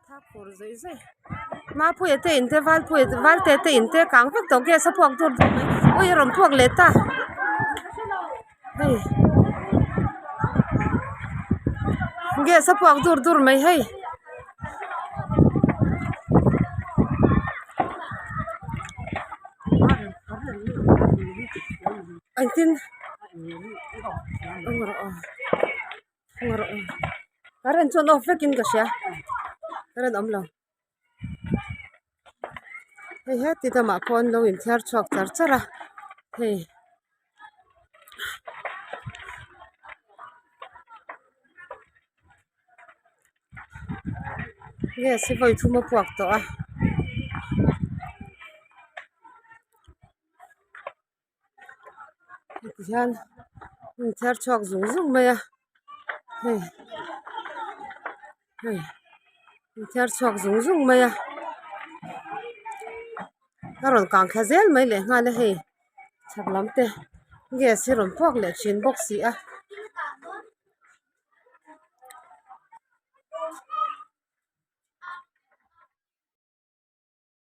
Thak fur zawih zawih Mapuia te in te Valpuia te Valte te in te kang vek tawh gas a puak dur dur mai ui a rawn puak leh ta hei gas a puak dur dur mai hei. Engtin current chuan off vekin ka hria current awm lo hei heti lamah pawh an lo inthiar chhuak char char a hei. Gas hi vawi thum a puak tawh a. Tihian inthiar chhuak zung zung mai a hei hei inthiar chhuak zung zung mai a a rawn kang thla zel mai leh nghal a hei chhak lam te gas hi rawn puak leh thin bawk si a.